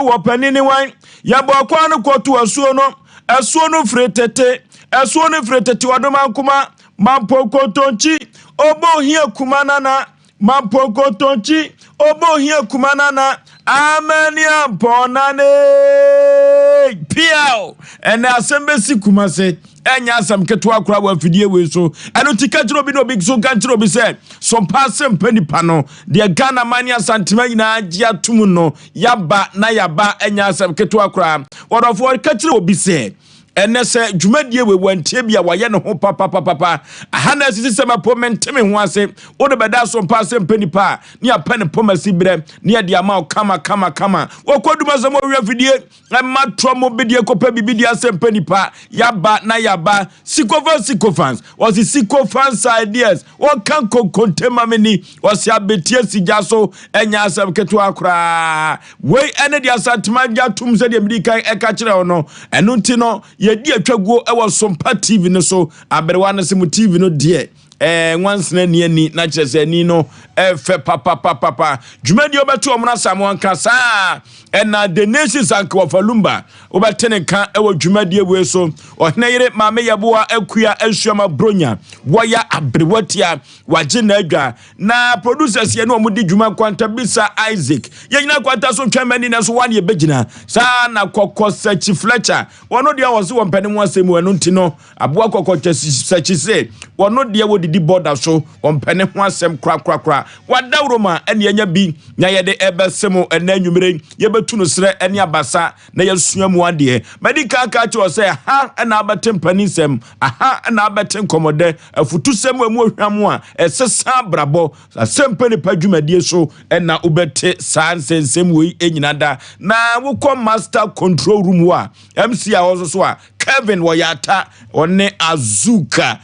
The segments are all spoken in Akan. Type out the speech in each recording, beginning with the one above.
Wɔ panin ne wan? Yɛbɔ kwan no kɔto asuo no. Asuo no firi tete. Asuo no firi tete ɔdomankoma. Mampo nkontonkyi. Ɔbɔ ohia kuma nana. Mampo nkontonkyi. Ɔbɔ ohia kuma nana. Amani ampɔn nane. Piaw! Ɛnɛ asɛm bɛsi Kumase. Ɛnyɛ asɛm ketewa koraa wɔ afidie wei so. Ɛno nti ka kyerɛ obi na obi nso ka nkyerɛ obi sɛ sompa asɛm pɛ nipa no deɛ Ghana man ne Asantema nyinaa gye atom no yaba na yaba ɛnyɛ asɛm ketewa koraa. Wɔdɔfoɔ ka kyerɛ obi sɛ ɛnɛ sɛ dwumadie wei wantie bi a wayɛ ne ho papapapapa. Aha na asisi sɛ mɛpo mente me ho ase wode bɛda sompa asɛm pɛ nipa a ne apɛ ne pɔmasi berɛ ne yɛde ama wo kama kama kama. Wɔkɔ duma sɛ mɔwia afidie ɛma trɔ mo bidie kɔpɛ biribi di asɛm pɛ nipa yaba na yaba. Sycophants, sycophants, wɔsi sycophants ideas wɔka nkonkonte ma me ni wɔsi abetie sigya so ɛnyɛ asɛm ketewa koraa. Wei ɛne deɛ Asantema gya tum sɛdeɛ medi kan ɛka kyerɛ wo no. Ɛno nti no yɛdi atwaguo ɛwɔ Sompa TV no so. Aberewa no sɛ mo TV no deɛ nwansena ni ani na kyerɛ sɛ ani no ɛfɛ papapapapa. Dwumadie wobɛto ɔmo no asam wɔnka saa ɛna The Nations anka wɔfa Lumba wobɛte ne nka ɛwɔ dwumadie wei so. Ɔhene yere Maame Yɛboa Akua Asuama Bronya wɔyɛ aberewatia wagye n'adwa na producers yɛ ne ɔmo di dwuma Nkwanta Bisa Isaac yɛnyina Nkwanta so twɛn mani na so wane yɛbɛgyina saa na Kɔkɔ Sɛkyi Fletcher wɔno deɛ wɔ se wɔn mpɛ ne ho asɛm mu. Ɛno nti no aboa Kɔkɔ Sɛkyi se wɔno deɛ wɔdidi bɔda so wɔn mpɛ ne ho asɛm korakorakora. Wadawuro ma ɛne ɛnya bi na yɛde ɛbɛsɛ mu ɛnɛ anwummere yɛbɛtu no serɛ ɛne abasa na yɛsua mu adeɛ. Mɛdi kan ka kyerɛ sɛ ha ɛna abɛte mpanin nsɛm aha ɛna abɛte nkɔmmɔdɛ afutusɛm a ɛmu ohwam a ɛsesa abrabɔ asɛm pɛ nipa dwumadie so ɛna wobɛte saa nsɛnsɛm wei nyina da. Na wokɔ master control room hɔ a MC a ɔso so a Kevin wɔyɛ ata ɔne Azuka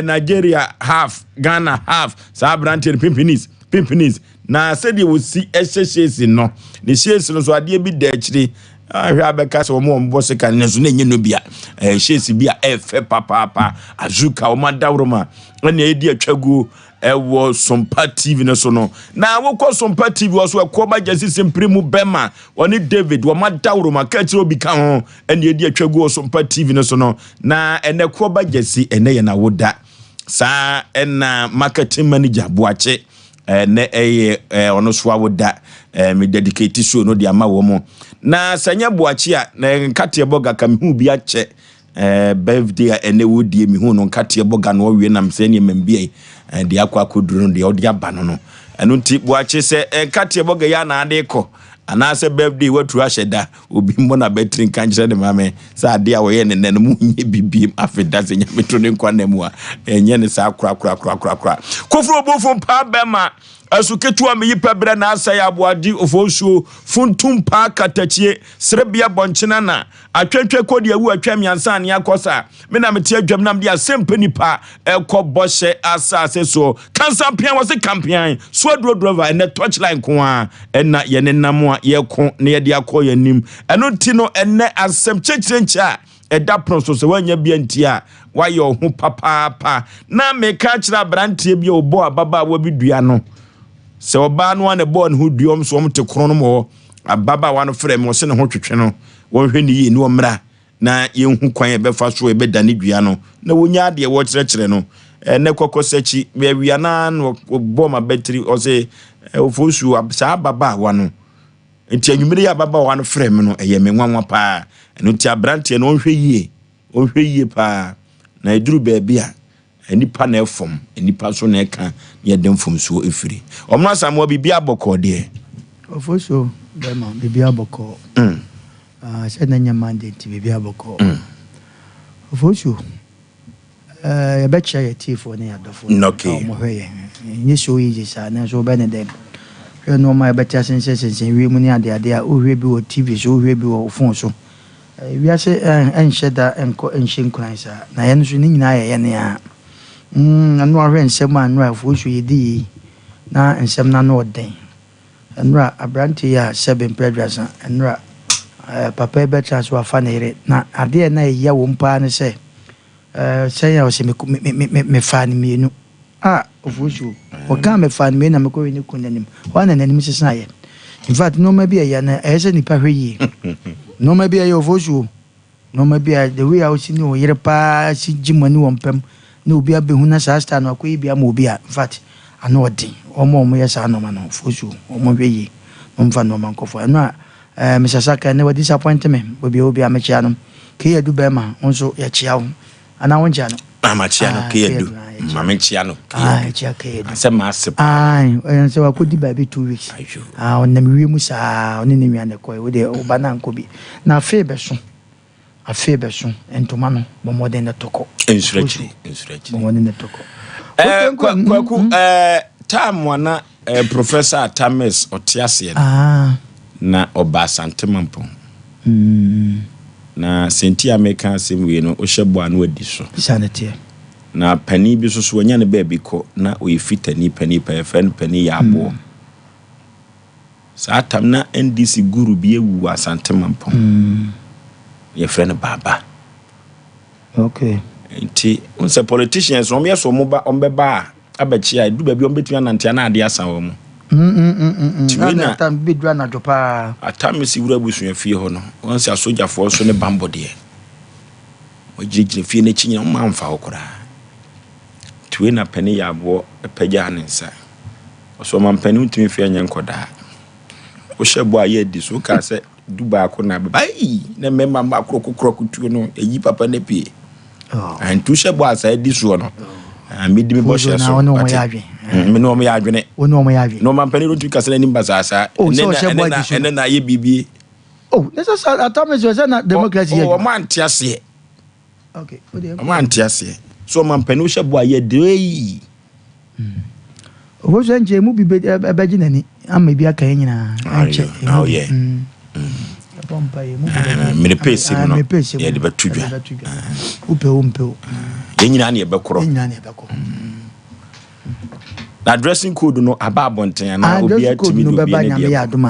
Nigeria half Ghana half saa aberanteɛ no Pimpinis Pimpinis na sɛdeɛ wɔsi ɛhyɛ hyɛsi no ne hyɛsi no so adeɛ bi da akyire ahwɛ abɛka sɛ wɔn bɔ sika ne so na enye no bia hyɛsi bi a ɛfɛ papaapa. Azuka wɔn adaworo ma ɛna edi atwaguo ɛwɔ Sompa TV no so no. Na wokɔ Sompa TV wɔ so ɛkɔ ba gyesi simpiri mu bɛma ɔne David wɔn adaworo ma ka kyerɛ obi ka ho ɛna edi atwaguo wɔ Sompa TV no so no. Na ɛnɛ kɔ ba gyesi ɛnɛ yɛ na woda saa ɛna marketing manager Buakye ɛnɛ ɛyɛ ɔno so awoda me dedicate show no de ama wɔn mo. Na sɛ nyɛ Buakye a na nkateɛ bɔ gaka mehu bi akyɛ birthday a ɛnɛ wodie mehu no nkateɛ bɔ ga na ɔwie nam sɛ nneɛma bi a deɛ akɔ akɔduru no deɛ ɔde aba no ɛno nti Buakye sɛ nkateɛ bɔ ga yi ana ade kɔ anaasɛ birthday watu ahyɛ da obi mmɔ na bɛtiri nka nkyerɛ ne maame sɛ adeɛ a wɔyɛ ne nɛ no mu nyɛ bibiem afe da sɛ Nyame to ne nkwa na mu a ɛnyɛ ne saa korakorakorakorakora. Koforo obofo paa bɛma ɛso ketewa meyi pɛ berɛ na asɛe aboade ofosuo funtum paa katakyie serebea bɔnkyena na atwentwe kɔdi awu atwa mmiɛnsa ne akɔ sa me na mete adwam nam de asɛm pɛ nipa ɛkɔ bɔhyɛ asase soɔ kansampean wɔ se kampean so aduro driver ɛnɛ touchline ko a ɛna yɛne nam a yɛko na yɛde akɔ yɛn anim. Ɛno nti no ɛnɛ asɛm kyerɛkyerɛnkyɛ a ɛda pono so sɛ woanya bia nti a wayɛ ɔho papaapa. Na meka kyerɛ aberanteɛ bi a ɔbɔ ababaawa bi dua no sɛ ɔbaa no a na ɛbɔɔ ne ho dua ɔm so ɔm te krono mu hɔ. Ababaawa no frɛ me ɔsɛ ne ho twetwe no wɔnhwɛ ne yie ne ɔmmra na yɛnhu kwan a yɛbɛfa so yɛbɛda ne dua no na wɔnya adeɛ wɔkyerɛkyerɛ no. Ɛnɛ kɔkɔ sɛkyi awia naa na ɔbɔ ma bɛtiri ɔsɛ Ofosu saa ababaawa no nti anwummere yi ababaawa no frɛ me no ɛyɛ me nwanwa paa. Ɛno nti aberanteɛ no ɔnhwɛ yie, ɔnhwɛ yie paa na ɛduru baabi a nipa na ɛfam nipa so na ɛka na yɛde mfomsoɔ ɛfiri ɔmo Asamoa biribi abɔkɔɔ deɛ. Ofosu bɛma biribi abɔkɔɔ. Sɛ na nyɛ Monday nti biribi abɔkɔɔ. Ofosu yɛbɛkyerɛ yɛ tiefoɔ ne yɛadɔfoɔ a ɔmohwɛ yɛn. Ɛnyɛ so easy saa nanso wobɛ ne dɛn hwɛ nneɛma a yɛbɛte asensɛsensɛn wiem ne adeade a wohwɛ bi wɔ TV so, wohwɛ bi wɔ phone so. Wiase ɛnhyɛ da ɛnkɔ ɛnhyɛ nkuran saa na yɛn nso ne nyinaa yɛ yɛne a ɛno ahwɛ nsɛm a nnora Ofosu yɛdi yi na nsɛm no ano ɔden. Nnora aberante yi a sɛbe mpɛ 30 nnora papa yi bɛtena so wafa ne yere na adeɛ na ɛyɛ wɔ mu paa ne sɛ sɛn a ɔsɛ mefaa ne mmienu a Ofosu ɔka mefaa ne mmienu na mekɔhwɛ ne kun n'anim hɔ a na n'anim sesaeɛ. In fact, nneɛma bi a ɛyɛ no, ɛyɛ sɛ nipa hwɛ yie. Nneɛma bi a ɛyɛ ofosuo. Nneɛma bi a the way a wosi ne wo yere paa si gye mo ani wɔ mpam na obi abɛhu na saa style no akɔyɛ bi ama obi a, in fact, ano ɔden. Wɔn a wɔyɛ saa nneɛma no, ofosuo, wɔn hwɛ yie na wɔmfa nneɛma nkɔ fam. Ɛno a, eh, Mr. Saka, ɛnɛ wa disappoint me. Baabi a obi a mekyea no. Keyadu bɛrima, wo nso yɛkyea wo. Anaa wonkyea no? Ah, makyea no, Ah, Keyadu. Keyadu, ah, yɛkyea. Ma menkyea no, Ah, Keyadu. yɛkyea Keyadu. Asɛ maase paa. Ae, ɔyɛ sɛ wakɔdi baabi 2 weeks. Ayo. Ah, ɔnam wiem saa, ɔne ne nua na ɛkɔɛ. Wo deɛ, wo ba no ankɔ bi. Na afei bɛso. Afei bɛso. Ntoma no, bɔ mmɔden na tɔkɔ. Nsuro akyiri, nsuro Bɔ akyiri. mmɔden na tɔkɔ. Kwaku, time a na Professor Atamis ɔte aseɛ no, na ɔba Asante Mampɔn. Na sɛnti a meka asɛm wei no, wohyɛ bɔ a na wadi so. Saa na ɛteɛ. Na panin bi nso so wanya ne baabi kɔ, na ɔyɛ fitani panin pa, yɛfrɛ no panin Yaaboɔ. Saa tam na NDC guru bi awu wɔ Asante Mampɔn. Yɛfrɛ no Baaba. Nti, wohu sɛ politicians no, wɔyɛ sɛ wɔn ba, wɔn bɛba a, abɛkye a, ɛdu baabi a wɔbɛtumi anante a na adeɛ asa wɔn. Nti wei na. Atam bɛduru anadwo paa. Atam si wura abusua fie hɔ no, wɔn sɛ asogyafoɔ nso ne bambɔ deɛ. Wɔgyinagyina fie no akyi nyina, wɔn amfa hɔ koraa. Nti wei na panin yɛ aboɔ pagyaa ne nsa. Ɔsɛ ɔmampanin wontumi mfi ɛnyɛ nkɔdaa. Wohyɛ bɔ a yɛ adi so, wokaa sɛ 11 na bɛba. Ei, na mmarima mma korɔko tuo no, ɛyi papa no pie. Oh. Nti wohyɛ bɔ a saa adi soɔ no, medi me bɔhyɛ so. Wo ne wɔn yɛ adwene. Me ne wɔn yɛ adwene. Wo ne wɔn yɛ adwene. Na ɔmampanin no tumi kasa n'anim basaa saa. Oh, sɛ ɔhyɛ bɔ adi so. Ɛnɛ na ayɛ biribi. Oh, ne sɛ sɛ atame sɛ sɛ na democracy yɛ adwuma. Wɔn ante aseɛ. Okay. Wɔn ante aseɛ. So ɔmampanin wohyɛ bɔ a yɛ de yi. Owó sɛ nkyɛn emu bi bɛgye n'ani ama ebi aka yɛn nyinaa. Nkyɛ emu bi. Ɛbɔ mpa yɛ emu bi bɛgye. Mmiri pèsè mu no yɛde bɛto dwa. Wopɛ o mpɛ o. Yɛn nyinaa na yɛbɛkorɔ. Yɛn nyinaa na yɛbɛkɔ. Na dressing code no aba abɔnten anaa obiara Dressing code tumi no de bɛba obiara ne Nyame deɛ yɛ kɔ. adom a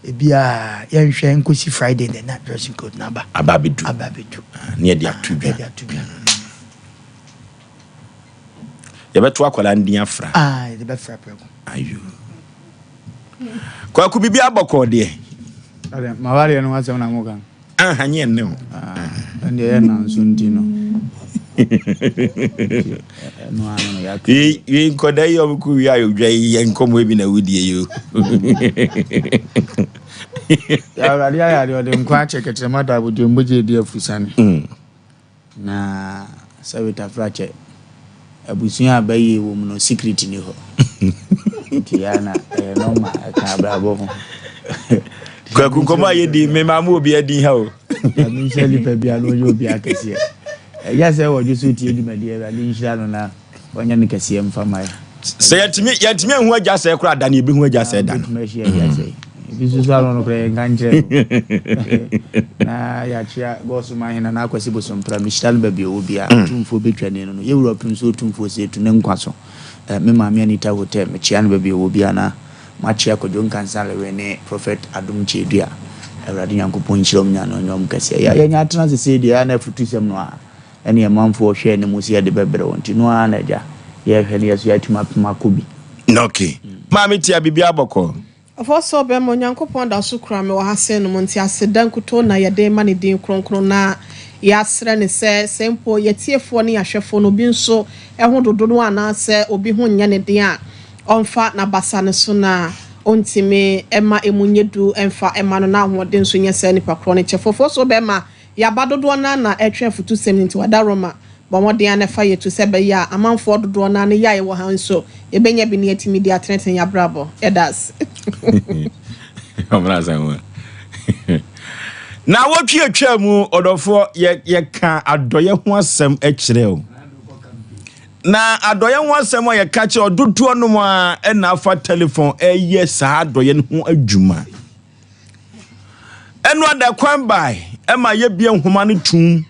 ebia yɛnhwɛ nkosi Friday deɛ na dressing code no aba. Aba abɛdu. Aba abɛdu. Ne yɛde ato dwa. Yɛde ato dwa. Yɛbɛto akwadaa no din afra. Ah, yɛde bɛfra prɛko. Ayo. Kwaku biribi abɔkɔɔ deɛ. Ade, mawareɛ no ho asɛm na moka. Aha, nyɛ nnɛ o. Ɛnde ɛyɛ nanso nti no. Ɛno ano no yɛato. Wei nkɔda yi ɔmo kɔ wie a odwa yi yɛ nkɔmɔ bi na wodie yi o. Awurade ayɛ adeɛ, ɔde nkwa akyɛ kɛtrɛma da abodwo mbogye edi afusane. Na sɛ wetafrakyɛ abusua a bɛyɛ wɔ mu no secret ni hɔ. Nti ya na ɛyɛ normal, ɛka abrabɔ ho. Kwaku nkɔmɔ a yɛdi me maa mu obi adi ha o. Nyame nhyira nipa bia na ɔnyɛ obi akɛseɛ. Ɛyɛ sɛ wɔdwo so tie dwumadie, Awurade nhyira no na ɔnyɛ no kɛseɛ mfa ma yɛ. Sɛ yɛntumi ahu agya sɛ koraa da no yɛbɛhu agya sɛ da no. Bɛtumi ahyia agya sɛ. Ebi nso so ano no koraa yɛnka nkyerɛ no. Na yɛakyea Gɔso Mahena na Akwasi Bosompra, mehyira no baabi a ɔwɔ biara. Otumfoɔ bɛtwa ni no no. Yɛwura ɔpem so Otumfoɔ sɛ etu ne nkwa so. Me maame Anita Hotel, mekyea no baabi a ɔwɔ biara na makyea Kwadwo Nkansah Lewe ne Prophet Adom Kyedua. Awurade Nyankopɔn nhyira wɔn nyinaa na ɔnyɛ wɔn kɛseɛ. Yɛanya atena ase sei deɛ, ɛyɛ a na afutusɛm no a ɛne amanfoɔ hwɛ anim sɛ yɛde bɛbrɛ wɔn nti no ara na agya yɛhwɛ no yɛ so yɛatumi apem akɔ bi. Okay. Maame tia biribi abɔkɔ. Ɔfɔsɔ bɛma Onyankopɔn da so kura me wɔ ha sɛ nom nti aseda nkutoo na yɛde ma ne din kronkron na yɛasrɛ ne sɛ mpo yɛtiefoɔ ne yɛahwɛfoɔ no obi nso ɛho dodo no anaasɛ obi ho nyɛ ne den a ɔmfa n'abasa ne so na ɔntumi ɛma emu nyɛ du ɛmfa ɛma no na ahoɔden nso nyɛ sɛ nipa korɔ ne kyɛ fofoɔ so bɛma yɛaba dodoɔ no na ɛtwe afutusɛm no nti wada Roma bɔ mmɔden a na ɛfa yɛtu sɛ bɛyɛ a amanfoɔ dodoɔ no ne yɛ a yɛwɔ ha nso yɛbɛnya bi ne yɛtumi de atenetene yɛabrabɔ ɛda ase. Ɔmena sɛ ho. Na wɔtwe atwa mu ɔdɔfoɔ yɛka adɔyɛ ho asɛm kyerɛ o. Na adɔyɛ ho asɛm a yɛka kyerɛ ɔdodoɔ nom a ɛna afa telefon ɛyɛ saa adɔyɛ no ho adwuma. Ɛno ada kwan bae ɛma yɛbie nhoma no tum.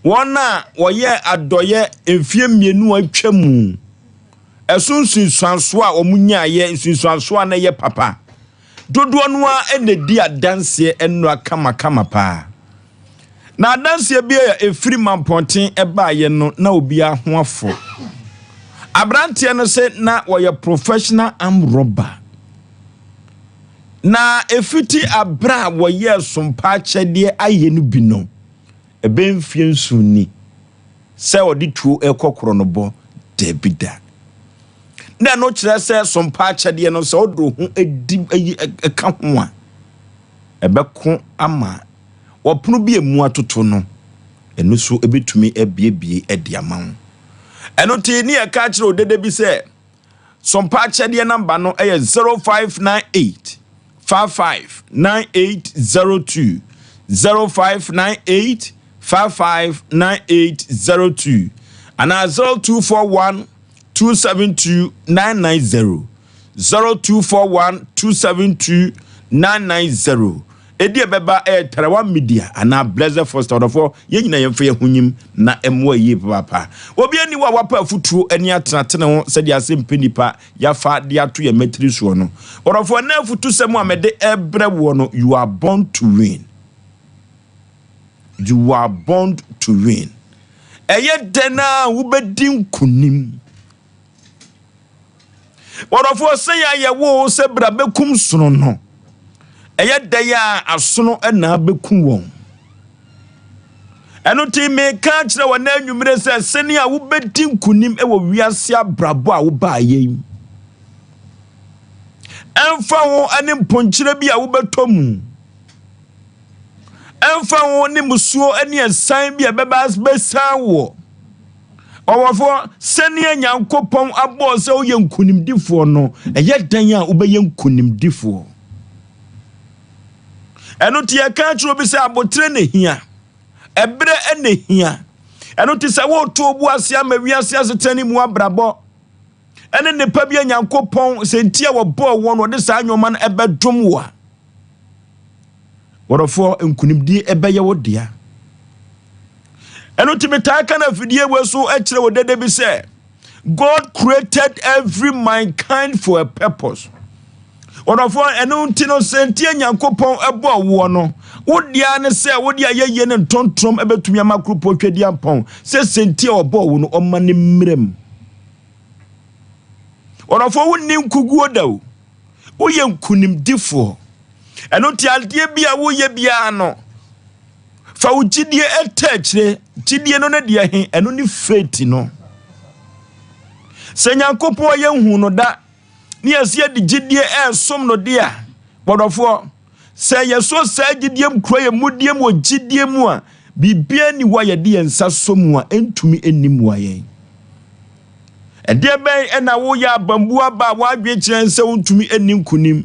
Wɔn a wɔyɛ adɔyɛ mfie 2 atwa mu. Ɛso nsunsuansoɔ a wɔn nyaeɛ, nsunsuansoɔ a na ɛyɛ papa. Dodoɔ no ara ɛna di adanseɛ ɛnora kamakama paa. Na adanseɛ bi a ɛfiri Mampɔnten ɛbaeɛ no na obiara ho afɔ. Aberanteɛ no sɛ na wɔyɛ professional arm robber. Na ɛfiti aberɛ a wɔyɛɛ sompa akyɛdeɛ ayɛ no bi no, ɛbɛyɛ mfeɛ nson ni sɛ ɔde tuo rekɔ korɔnobɔ? Dabi da. Na ɛno kyerɛ sɛ sompa akyɛdeɛ no, sɛ wode wo ho di ayi ka ho a, ɛbɛko ama wɔpono bi a emu atoto no, ɛno nso ɛbɛtumi abiebie de ama wo. Ɛno nti ne yɛka kyerɛ odede bi sɛ sompa akyɛdeɛ namba no yɛ 0598 55 9802 0598 55 9802 anaa 0241 272 990 0241 272 990. Ɛdi ɛbɛba ɛyɛ Tarawa Media anaa Blessed Foster. Ɔdɔfoɔ, yɛn nyinaa yɛmfa yɛn ho nyim na ɛmmoa yie papaapa. Obi ani wɔ a wapa afutuo ne atenatene ho sɛdeɛ asɛm pɛ nipa yɛafa de ato yɛn mmatiri soɔ no. Ɔdɔfoɔ, na afutusɛm a mede ɛbrɛ woɔ no, you are born to win. You are born to win. Ɛyɛ dɛn a wobɛdi nkonim. Wɔdɔfoɔ, sɛ yɛ a yɛwoo sɛ bra bɛkum sono no, ɛyɛ dɛn a asono na abɛku wɔn. Ɛno nti meka kyerɛ wɔn na anwummere sɛ sɛnea wobɛdi nkonim wɔ wiase abrabɔ a wobaayɛ yi, ɛmfa ho ne mponkyerɛ bi a wobɛtɔ mu, ɛmfa ho ne musuo ne ɛsan bi a ɛbɛba bɛsan wɔ. Ɔwɔfoɔ, sɛnea Nyankopɔn abɔɔ sɛ woyɛ nkonimdifoɔ no, ɛyɛ dɛn a wobɛyɛ nkonimdifoɔ? Ɛno nti yɛka kyerɛ obi sɛ aboterɛ na hia, ɛberɛ na hia. Ɛno nti sɛ woreto obu ase ama wiase asetena ne mu abrabɔ ɛne nnepa bi a Nyankopɔn sɛ nti a wɔbɔɔ wɔn wɔde saa nneɛma no ɛbɛdom wo a, wɔdɔfoɔ, nkonimdie ɛbɛyɛ wo dea. Ɛno nti metaa ka no afidie wei so kyerɛ wo dede bi sɛ God created every mankind for a purpose. Wɔdɔfoɔ, ɛno nti no sɛ nti a Nyankopɔn ɛbɔɔ woɔ no, wo dea ne sɛ wode ayɛyie ne ntontom ɛbɛtumi ama kuropɔn twadi ampɔn sɛ sɛ nti a ɔbɔɔ wo no ɔma ne mmerɛ mu. Wɔdɔfoɔ, wonni nkuguo da o, woyɛ nkonimdifoɔ. Ɛno nti adeɛ bi a woyɛ biara no, fa wo gyidie ɛtɛ akyire. Gyidie no ne deɛ he? Ɛno ne faith no. Sɛ Nyankopɔn yɛ hu no da ne yɛsi yɛde gyidie ɛresom no de a, bɔdɔfoɔ, sɛ yɛsɔ saa gyidie mu kura yɛ mudie mu wɔ gyidie mu a, biribiara nni hɔ a yɛde yɛn nsa sɔ mu a ɛntumi nni mmoa yɛn. Ɛdeɛ bɛn ɛna woyɛ abambu aba a woadwene kyerɛ sɛ wontumi nni nkonim?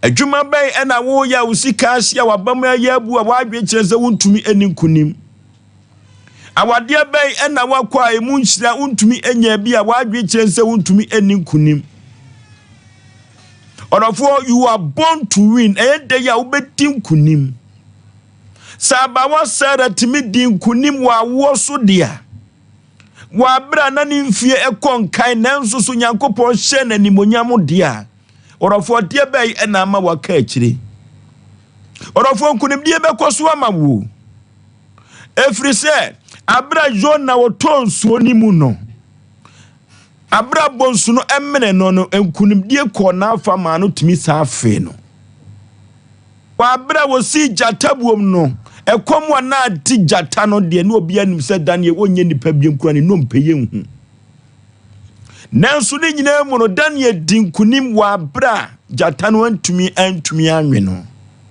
Adwuma bɛn ɛna woyɛ a wo sika ahye a w'aba mu ayɛ abu a w'adwene kyerɛ sɛ wontumi nni nkonim? Awadeɛ bɛn ɛna woakɔ a emu nhyira wontumi nya bi a w'adwene kyerɛ sɛ wontumi nni nkonim? Ɔdɔfoɔ, you are born to win. Ɛyɛ dɛ yi a wobɛdi nkonim. Sɛ abawa Sarah tumi di nkonim wɔ awoɔ so deɛ, wɔ abere a na ne mfie ɛkɔ nkan nanso so Nyankopɔn hyɛ n'animonyam deɛ a, ɔdɔfoɔ, deɛ bɛyi ɛna ama waka akyire? Ɔdɔfoɔ, nkonimdie bɛkɔ so ama wo, ɛfiri sɛ abere a Yona wɔtɔ nsuo no mu no, abere a bonsu no ɛmene no no, nkonimdie kɔɔ n'afa maa no tumi saa fee no. Wɔ abere a wɔsii gyata buom no, ɛkɔm a na ate gyata no deɛ, ne obi anim sɛ Daniel wɔnyɛ nipa biom kura ne nnompe yɛ nhu. Nanso ne nyinaa mu no, Daniel di nkonim wɔ abere a gyata no antumi anwe no.